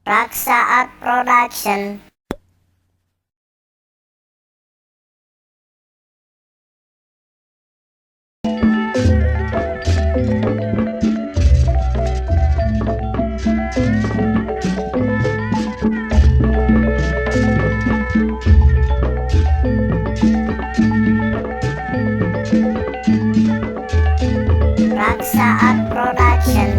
Raksa Art Production. Raksa Art Production.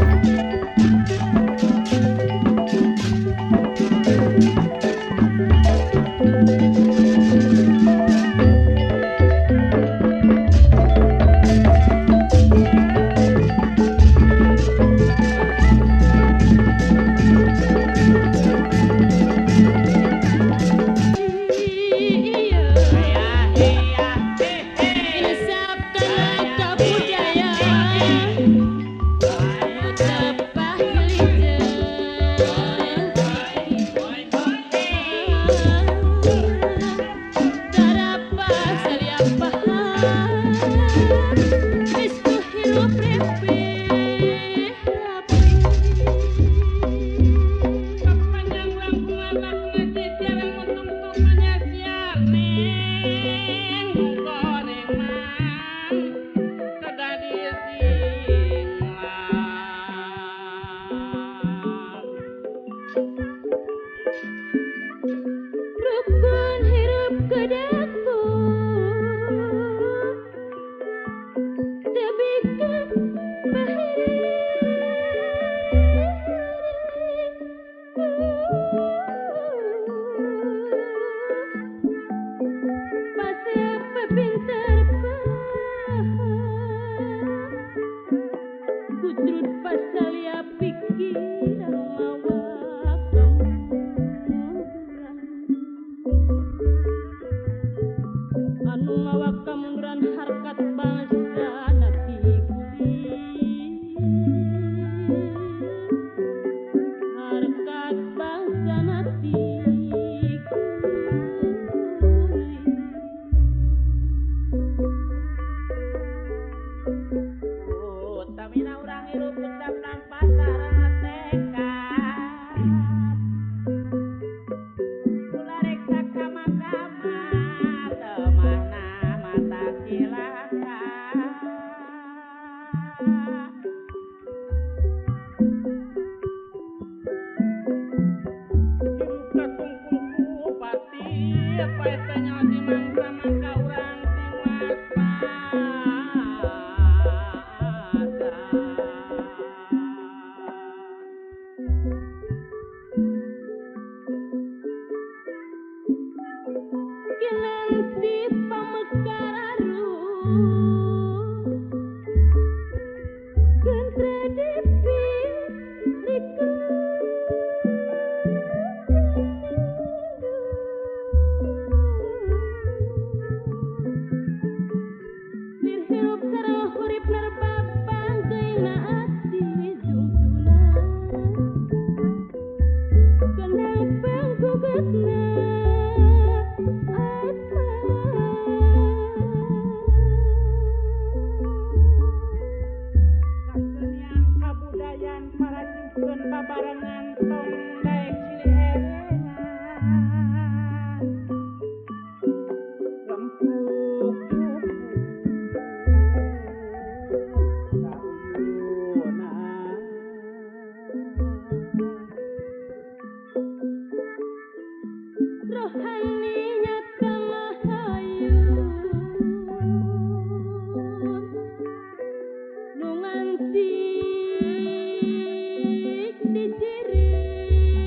Rukun hirup kedaku tebikeun bahiri pasep pinter paham kucrut pasalia pikiran mawa anu mawa kamunduran harkat bangsa nati harkat bangsa nati. Utamina urang hirup tetap tanpa sareng tekad ulah rek sakama-kama temahna mata cilaka hirup kakungkung pati paeh teh nyawa di mangsa mangka urang sing waspada. Kinanti pamekararu gentre dipirikeun lir hirup sareng hurip narbabang geuingna ati jungtuna kendang panggugatna. Babarengan tong daek silih erengan rempuk kauyunan rohaninya kamahayun nu nganti dicirik.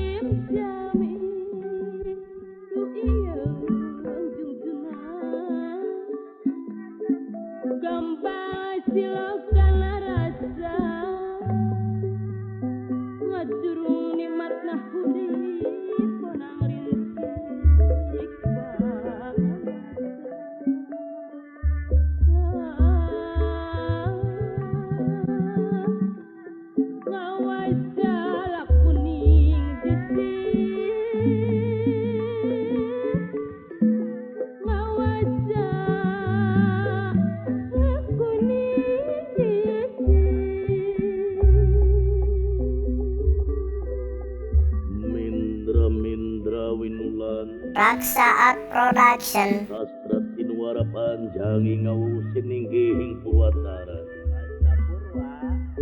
Raksaat Production. Sastra tinuara panjangi ngawusin ninggihing purwatara.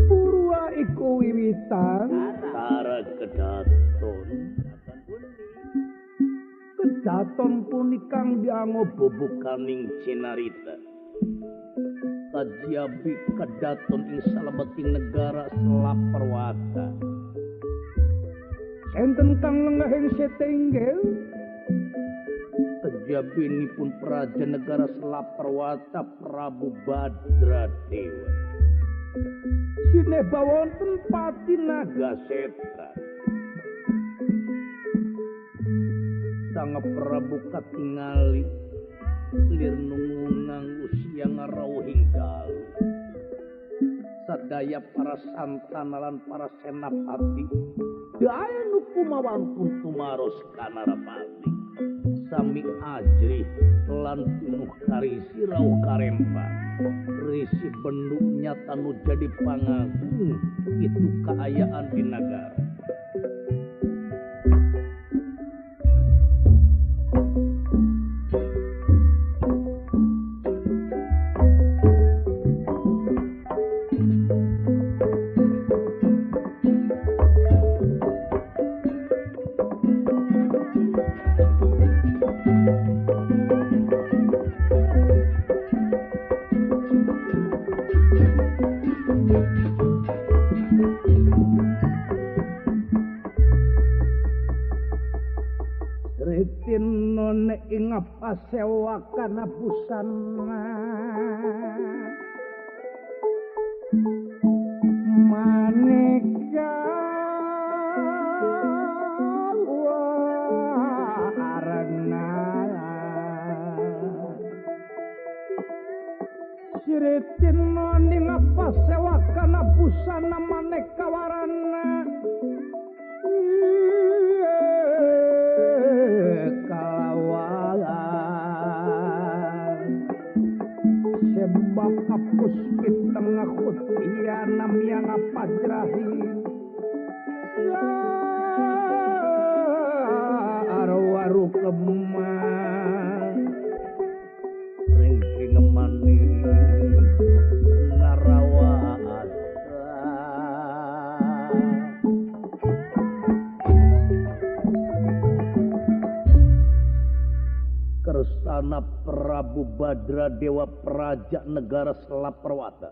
Purwa iku wiwitan tara kedaton. Kedaton punikang dianggo bubukaning cinarita. Kajiabi kedaton ing salebeting negara Selaparwata. Enten kang lengahing setenggel kejabinipun praja negara Selaparwata Prabu Badradewa. Sineba wonten pati Nagaseta. Sang Prabu katingali lir nungungang usia ngarawuhing dalu. Sadaya para santana lan para senapati daya nu kumawantun tumaros kanarapati. Sami ajrih lan pinuh karisi rauh karempa. Risi benuk nyata nu jadi pangagung itu kaayaan di nagara. Pasewakana busana maneka warna siritin ning pasewakana busana maneka warna sebab hapus pitengah khutiya namya ngapajrahi arwaru kemang ringking mani narawata. Kersana Prabu Badradewa praja negara Selaparwata.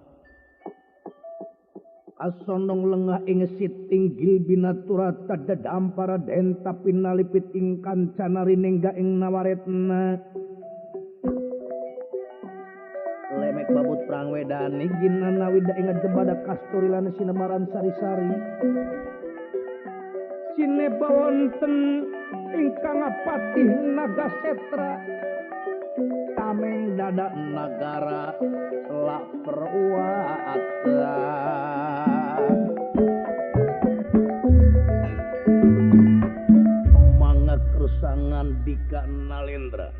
Asonong lengah ing sitinggil binaturata dadampara denta pinalipit ing kancana rinengga ing nawaretna. Lemek babut prang wedani ginana wida ing jebada kasturi lan sinemaran sari-sari. Sineba wonten ingkang patih Nagasetra tameng dada nagara Selaparwata. Mangga kersangan Dika Nalendra.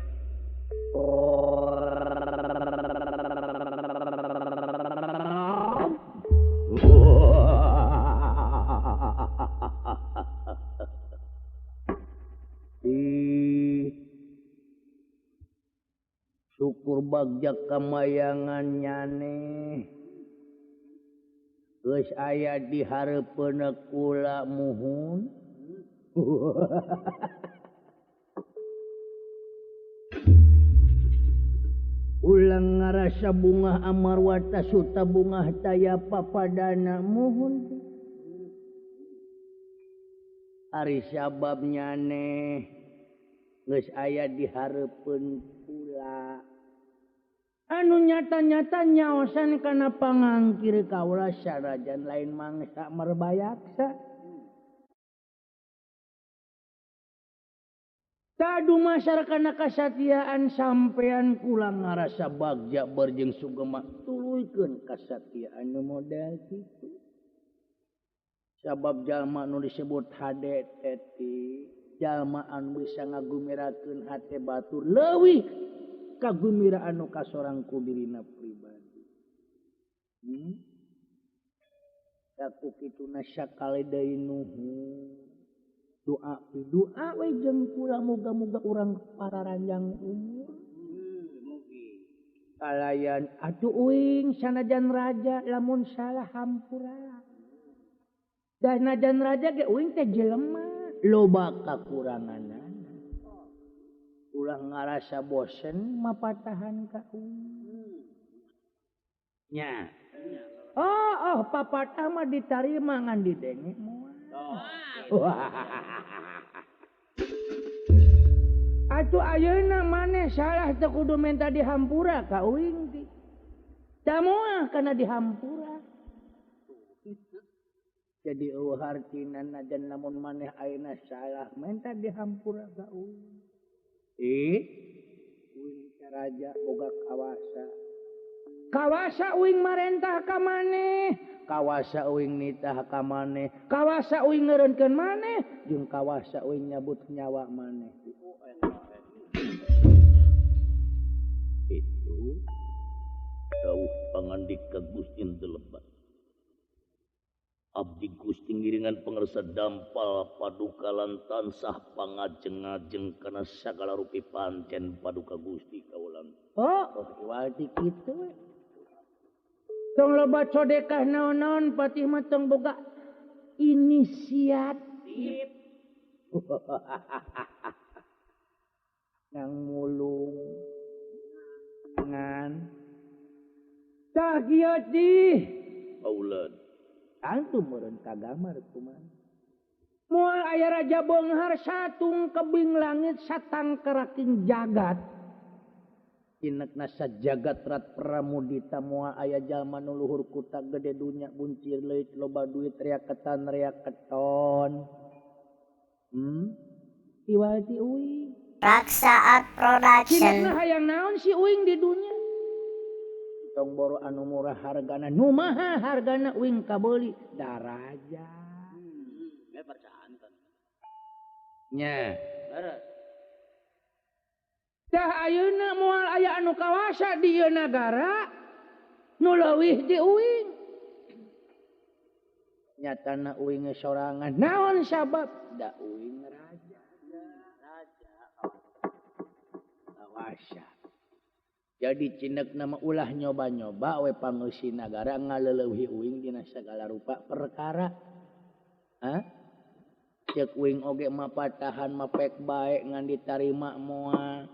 Syukur bagja kamayangan nyane geus aya di hareupeun kula muhun. Ulang ngarasa bungah amarwata suta bungah taya papadana muhun. Ari sabab nyane geus aya di hareupeun kula. Anu nyata-nyata nyaosan kana pangangkir kaula sarajan lain mangsa merbayaksa. Tadu masar kana kasatiaan sampean kula ngarasa bagja berjeng sugema tuluykeun kasatiaan nu model kitu. Sabab jalma nu disebut hade teh jalma anu bisa ngagumirakeun hate batur leuwih kagumira anu kasorang ku dirina pribadi. Aku kituna sakali deui nuhun. Doa doa we jeung kula moga-moga urang pararanjang umur. Kalayan atuh uing sanajan raja lamun salah hampura. Da najan raja ge uing teh jelema loba kakuranganana. Ulah ngarasa bosen mapatahan ka uing. Nya. Oh, oh papatah mah ditarima ngan didenge moal. Atuh ayeuna maneh salah teu kudu minta dihampura ka uing ti. Da moal kana dihampura. Jadi eueuh hartina najan lamun maneh ayeuna salah minta dihampura ka uing. Ih, uing teh raja boga kawasa. Kawasa uing marentah ka maneh, kawasa uing nitah ka maneh, kawasa uing ngeureunkeun maneh, jeung kawasa uing nyabut nyawa maneh. Itu dawuh pangandika Gusti Lebat. Abdi Gusti ngiringan pangersa dampal paduka lan tansah pangajeng-ajeng kana sagala rupi pancen paduka Gusti kaulan. Oh, iwal ti kitu we. Tong loba codekah naon-naon patih mah tong boga inisiatif. Nang mulung ngan tah kieu tih aulan. Antum meureun kagamar kumaha. Moal aya raja beunghar satung kebing langit satangkeraking jagat. Inekna sajagat rat pramudita moal aya jalma nu luhur kuta gede dunya buncir leuit loba duit riaketan riaketon. Iwal ti uing. Raksaat Production. Cinekna hayang naon si uing di dunya? Tong boro anu murah hargana, nu maha hargana uing kabeuli da raja. Nya. Tah ayeuna moal aya anu kawasa di ieu nagara nu leuwih di uing. Nyatana uing sorangan naon sabab? Da uing raja. Raja. Kawasa. Jadi cinek nama ulah nyoba-nyoba we pangeusi nagara ngaleleuhi uing dina sagala rupa perkara. Hah? Ceuk uing oge mapatahan mapek bae ngan ditarima moal.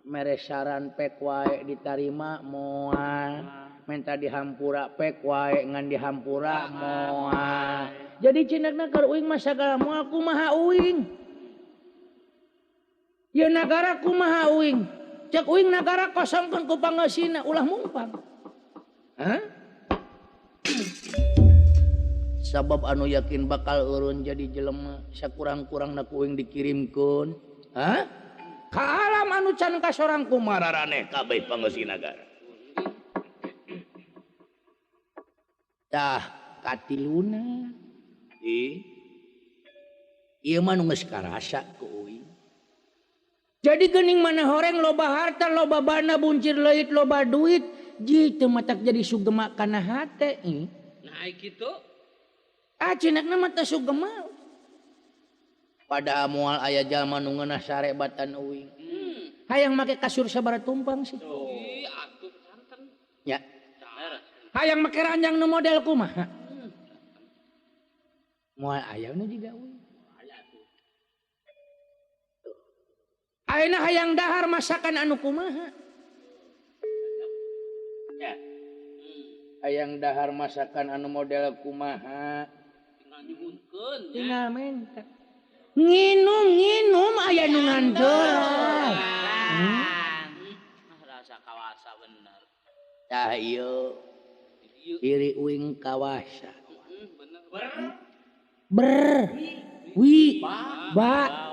Mere saran pek wae ditarima moal. Menta dihampura pek wae ngan dihampura moal. Jadi cinekna keur uing mah sagala moal kumaha uing? Ieu nagara kumaha uing? Cek uing nagara kosongkeun ku pangeusina ulah mumpang. Hah? Sabab anu yakin bakal urun jadi jelema sakurang-kurangna ku uing dikirimkeun. Hah? Ka alam anu can kasorang kumararaneh kabeh pangeusi nagara. Tah katiluna. Ih. Ieu mah nu geus karasa ku uing. Jadi geuning mana horeng loba harta, loba bana, buncir leuit, loba duit, jitu matak jadi sugema kana hate. Nah kitu. Ah cinakna mah teu sugema. Padahal moal aya jalma nu ngeunah sare batan uing. Hayang make kasur sabaraha tumpang sih. Ih atuh santen. Ya. Hayang make ranjang nu model kumaha? Moal aya nu jiga uing. Ayeuna hayang dahar masakan anu kumaha? Ya. Hayang dahar masakan anu model kumaha? Tinggal nyuhunkeun nya. Tinggal menta. Nginum-nginum aya nu ngandelan. Rasa kawasa bener. Tah ieu. Iri uing kawasa. Bener. Ber. Wi. Ba.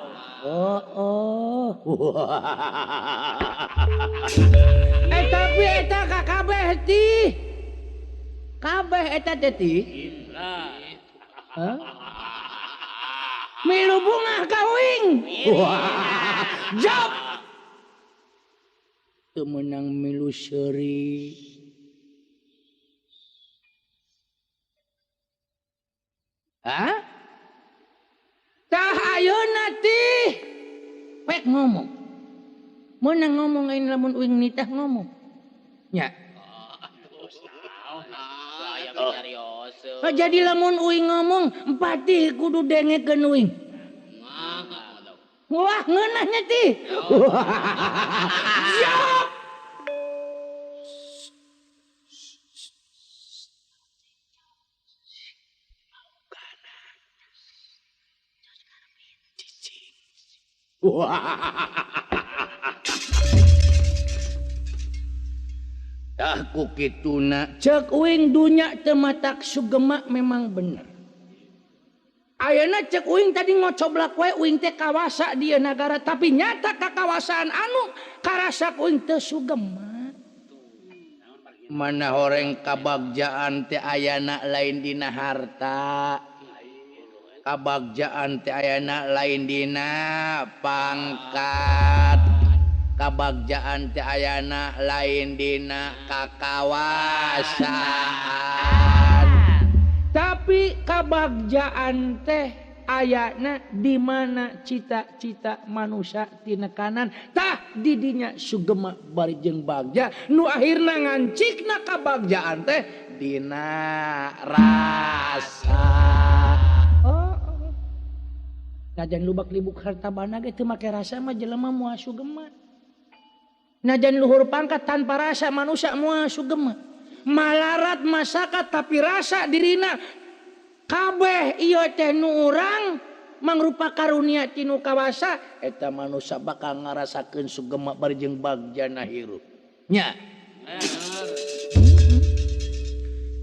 Oh, oh. Tapi eta ka kabeh ti. Kabeh eta teh ti. Hah? Milu bungah ka uing. Jawab. Teu meunang milu seuri. Hah? Tah ayeuna ngomong. Meunang ngomong aing lamun uing nitah ngomong. Nya. Oh, jadi lamun uing ngomong empati kudu dengekeun uing. Wah, ngeunahnya ti. Jok. Tah ku kituna cek uing dunya teu matak sugema memang bener. Ayeuna cek uing tadi ngocoblak wae uing teh kawasa di nagara tapi nyata kakawasaan anu karasa uing teu sugema. Mana horeng kabagjaan teh ayana lain dina harta. Kabagjaan teh ayana lain dina pangkat. Kabagjaan teh ayana lain dina kakawasaan. Tapi kabagjaan teh ayana di mana cita-cita manusia tinekanan tah didinya sugema bari jeung bagja nu akhirna ngancikna kabagjaan teh dina rasa. Oh, oh. Najan lubak libuk harta bana ge teu make rasa mah jelema moal sugema. Najan luhur pangkat tanpa rasa manusia moal sugema. Malarat masyarakat tapi rasa dirina kabeh ieu teh nu urang mangrupa karunia tinu kawasa eta manusia bakal ngarasakeun sugema bari jeung bagjana hirup nya.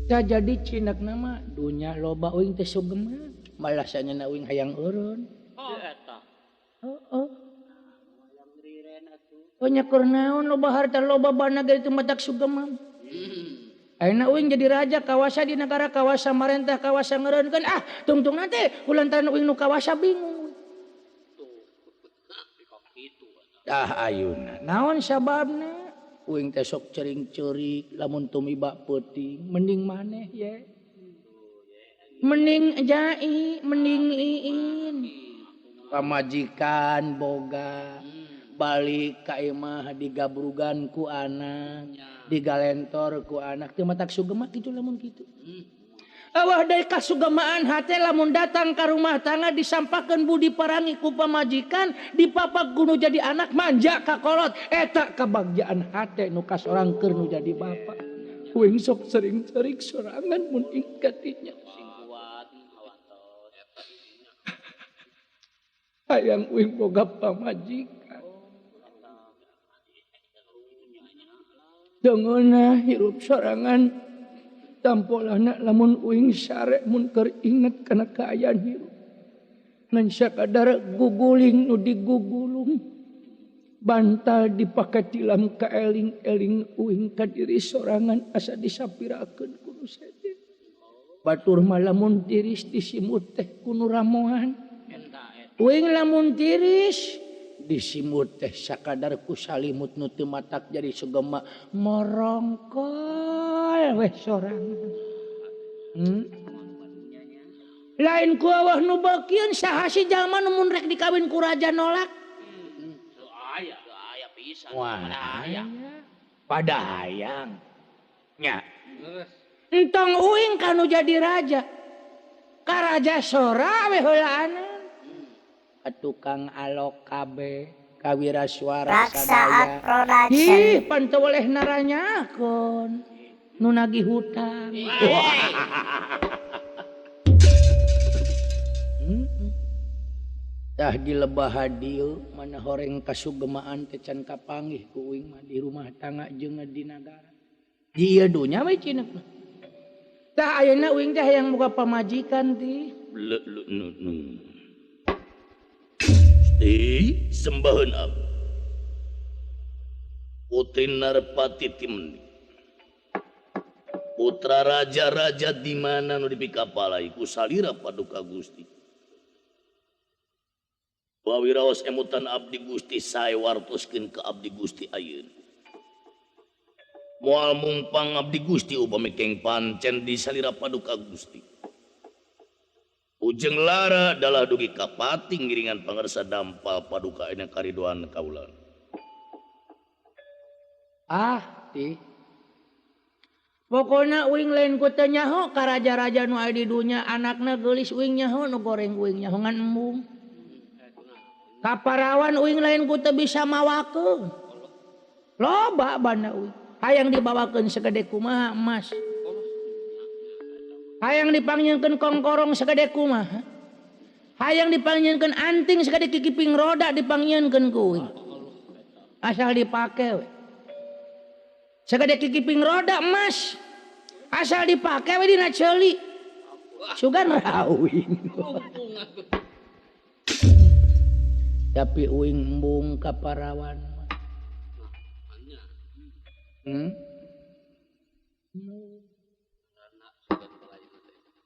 Tah jadi cinakna mah dunya loba uing teh sugema malah sanyana uing hayang eureun. Oh eta. Heeh. Oh nya keur naon loba harta loba bana ge teu matak sugema. Ayeuna uing jadi raja kawasa di negara kawasa marentah kawasa ngeureunkeun ah tungtung nanti kulantaran uing nu kawasa bingung. Tah ayeuna naon sababna uing teh sok cering-ceurik lamun tumiba peuting mending maneh ye. Mending jai mending iin. Pamajikan boga balik ka imah digabrugan ku anak digalentor ku anak teu matak sugema kitu lamun kitu. Awah deui kasugemaan hate lamun datang ka rumah tangga disampakeun budi parangi ku pamajikan dipapak ku nu jadi anak manja ka kolot eta kabagjaan hate nu kasorang keur nu jadi bapa. Uing sok sering-sering sorangan mun inget dinya. Hayang uing boga pamajikan. Dengeuna hirup sorangan tampolahna lamun uing sare mun keur inget kana kaayaan hirup. Ngan sakadar guguling nu digugulung bantal dipake tilam kaeling-eling uing ka diri sorangan asa disapirakeun ku nu sejen. Batur mah lamun tiris disimut teh ku nu ramohan. Uing lamun tiris disimut teh sakadar ku salimut nu teu matak jadi sugema morongkol weh sorangan. Lain ku awah nu beukieun saha si jalma nu mun rek dikawin ku raja nolak? Teu aya, teu aya pisan. Wah, pada hayang. Nya. Entong uing kanu jadi raja. Ka raja sora we heulaanan. Tukang alok kabeh kawira suara sadaya. Ih, pan teu boleh naranyakeun nu nagih hutang. Tah di lebah dieu mana horeng kasugemaan teh can kapanggih ku uing mah di rumah tangga jeung di nagara. Di ieu dunya we cineuk. Tah ayeuna uing teh hayang boga pamajikan ti. Sembahan abdi Putri Narpati Timeni putra raja-raja di mana nu dipikapalai ku salira paduka Gusti. Wawiraos emutan abdi Gusti sae wartoskeun ka abdi Gusti ayeuna. Moal mungpang abdi Gusti upami keng pancen di salira paduka Gusti. Ujeng Lara dalah dugi kapati ngiringan pangersa dampal paduka ina karidoan kaula. Ah, ti. Pokona uing lain ku teu nyaho ka raja-raja nu aya di dunya anakna geulis uing nyaho nu goreng uing nyaho ngan embung. Kaparawan uing lain ku teu bisa mawakeun. Loba banda uing. Hayang dibawakeun segede kumaha emas. Hayang dipanggilkeun kongkorong segede kumaha. Hayang dipanggilkeun anting segede kikiping roda dipanggilkeun ku uing. Asal dipake we. Segede kikiping roda emas. Asal dipake we dina ceuli. Sugan rawing. Tapi uing embung ka parawan.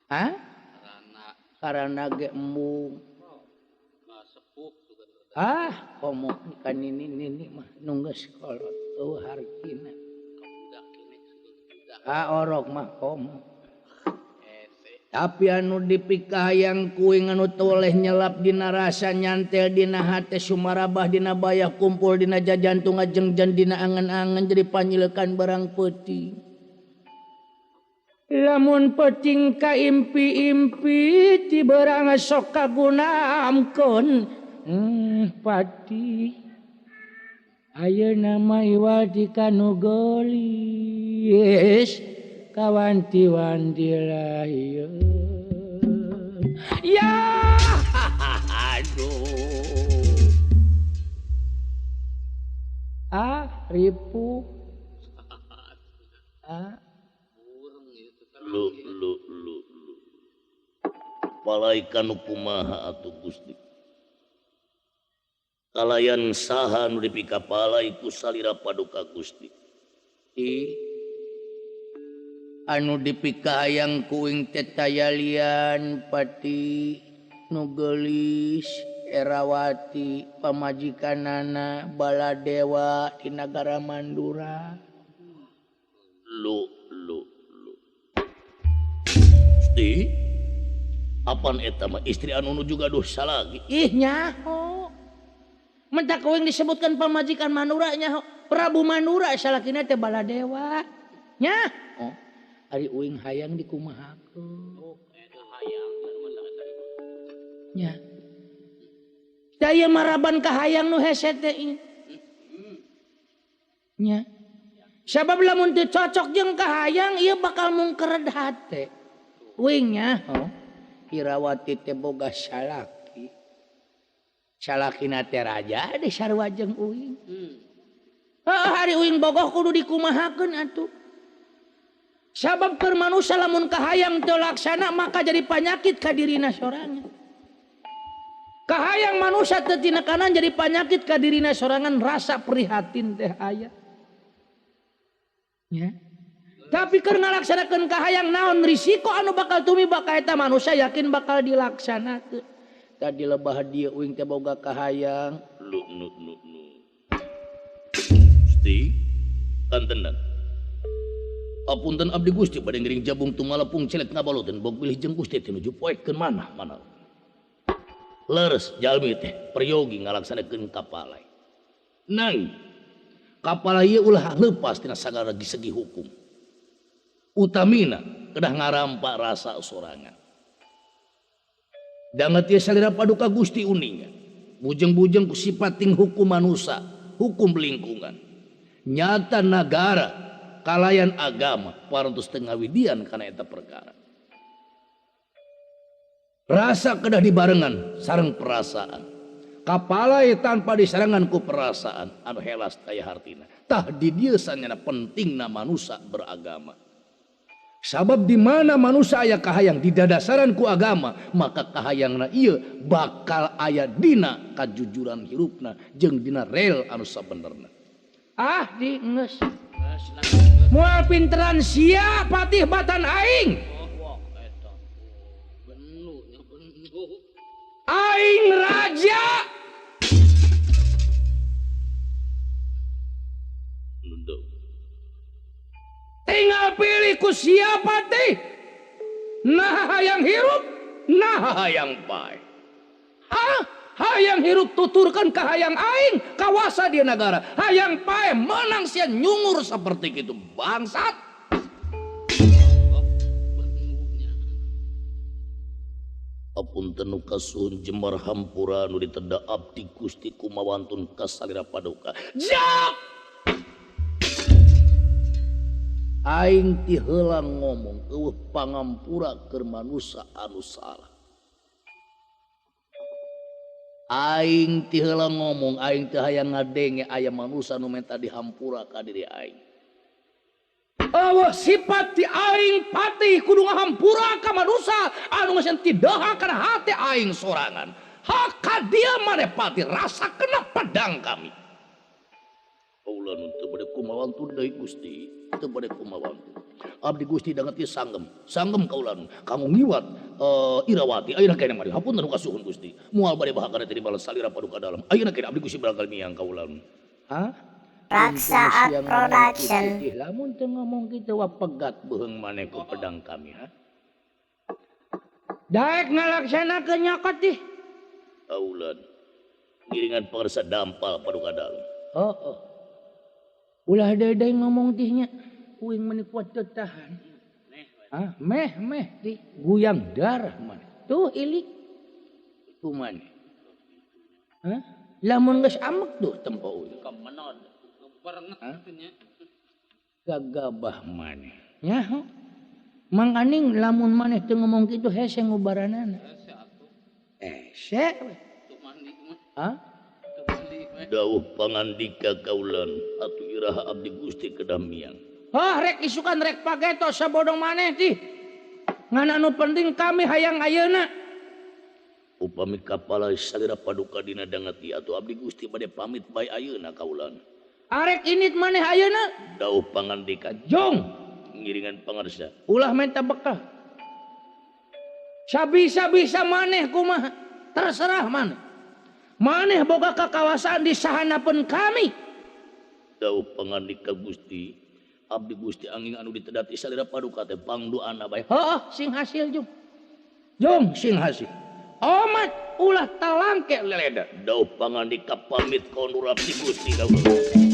Hah? Karena ge embung. Ah, komo kan nini mah nu geus kolot eueuh hartina. Ah, orok mah komo. Tapi anu dipikahayang kuing anu toleh nyelap dina rasa nyantel dina hate sumarabah dina bayah kumpul dina jajantung ngajengjen dina angen-angen jadi panyilekan barang peuting. Lamun peuting ka impi-impi ti berang sok kagunaamkeun. Pati ayeuna mah iwal ti kanu geulis kawanti-wanti lah ieu. Ya aduh. Ah ripu. Ah lu lu lu lu. Palaikan kumaha atuh Gusti. Kalayan saha nu dipikapalai ku salira paduka Gusti. I anu dipikahayang kuing teh tayalian pati nu geulis Erawati pamajikanana Baladewa di nagara Mandura. Lu lu lu. Gusti, apan eta mah istri anu juga duh salagi. Ih nyaho. Mentak uing disebutkan pamajikan Mandura nyaho. Prabu Mandura salakina teh Baladewa. Nyaho. Ari uing hayang dikumahakeun. Oh, eta hayang nya. Daya maraban kahayang nu hese teh. Nya. Sabab lamun teu cocok jeung kahayang ieu bakal mungkered hate. Uing nyaho. Irawati teh boga salaki. Salakina teh raja di sarua jeung uing. Heuh hari uing bogoh kudu dikumahakeun atuh. Sabab keur manusia lamun kahayang teu laksana maka jadi panyakit ka dirina sorangan. Kahayang manusia teu tinekanan jadi panyakit ka dirina sorangan rasa prihatin teh aya. Nya. Tapi keur ngalaksanakeun kahayang naon risiko anu bakal tumiba ka eta manusia yakin bakal dilaksanakeun. Tadi lebah dieu uing teh boga kahayang. Lu nu nu nu. Gusti, kantenan. Apunten abdi Gusti bade ngiring jabung tumalapung celek ngabaloteun bog bilih jeung Gusti teh nuju poekeun manah mana. Leres jalmi teh peryogi ngalaksanakeun kapalai. Nang kapalai ieu ulah leupas tina sagala segi hukum. Utamina kedah ngarampak rasa sorangan. Danget ieu salira paduka Gusti uninga. Bujeng-bujeng ku sipating hukum manusia, hukum lingkungan. Nyata nagara kalayan agama parantos teu ngawidian kana eta perkara. Rasa kedah dibarengan sareng perasaan. Kapalai tanpa disarengan ku perasaan anu helas daya hartina. Tah di dieu sanyana pentingna manusia beragama. Sabab di mana manusia aya kahayang didadasaran ku agama, maka kahayangna ieu bakal aya dina kajujuran hirupna jeung dina rel anu sabenerna. Ah di geus. Moal pinteran sia patih batan aing. Aing raja. Tinggal pilih ku siapa teh. Nah hayang hirup Nah hayang paeh. Hah? Hayang hirup tuturkan ka hayang aing kawasa di negara. Hayang paeh menang sia nyungur seperti itu bangsat. Apunten nu kasuhun jembar hampura nu diteda abdi Gusti kumawantun kasalira paduka. Jap! Aing ti heula ngomong eueuh pangampura keur manusa anu salah. Aing ti heula ngomong aing teu hayang ngadenge aya manusa nu menta dihampura ka diri aing. Eueuh sifat ti aing patih kudu ngahampura ka manusa anu geus tidak kana hate aing sorangan. Hak dia maneh patih rasa kena pedang kami. Kaula nu teu bade kumawantun deui Gusti, teu bade kumawantun. Abdi Gusti danget ieu sanggem, sanggem kaula nu kamu ngiwat Irawati ayeuna keneh mari hapunten nu kasuhun Gusti. Moal bade bahakana teh dibales salira paduka dalam. Ayeuna keneh abdi Gusti barangkali miang kaula nu. Hah? Raksaat Production. Lamun teu ngomong kitu wa pegat beuheung maneh ku pedang kami ha. Daek ngalaksanakeun nyokot ih. Kaulan ngiringan pangarsa dampal paduka dalam. Heeh. Ulah deui ngomong tihnya. Uing meni kuat teu tahan. Hah, meh meh tih guyang darah maneh. Tuh ilik. Ku maneh. Hah? Lamun geus amek tuh tempo uing. Gagabah maneh. Nyaho. Mangkaning lamun maneh teu ngomong kitu hese ngubaranana. Hese we. Hah? Dawuh pangandika kaulan atuh iraha abdi Gusti kedah miang. Hah, rek isukan rek pageto sabodong maneh tih. Ngan anu penting kami hayang ayeuna. Upami kapala salira paduka dina danget ieu atuh abdi Gusti bade pamit bae ayeuna kaulan. Arek init maneh ayeuna. Dawuh pangandika jong ngiringan pangarsa. Ulah menta bekal. Sabisa-bisa maneh kumaha terserah maneh. Maneh boga kakawasaan di sahanapeun kami. Dawuh pangandika Gusti, abdi Gusti angin anu ditedat salira paduka teh pangdoana bae. Heuh, sing hasil jung. Jung sing hasil. Omat ulah talangke leleda. Dawuh pangandika pamit kondur abdi Gusti dawuh.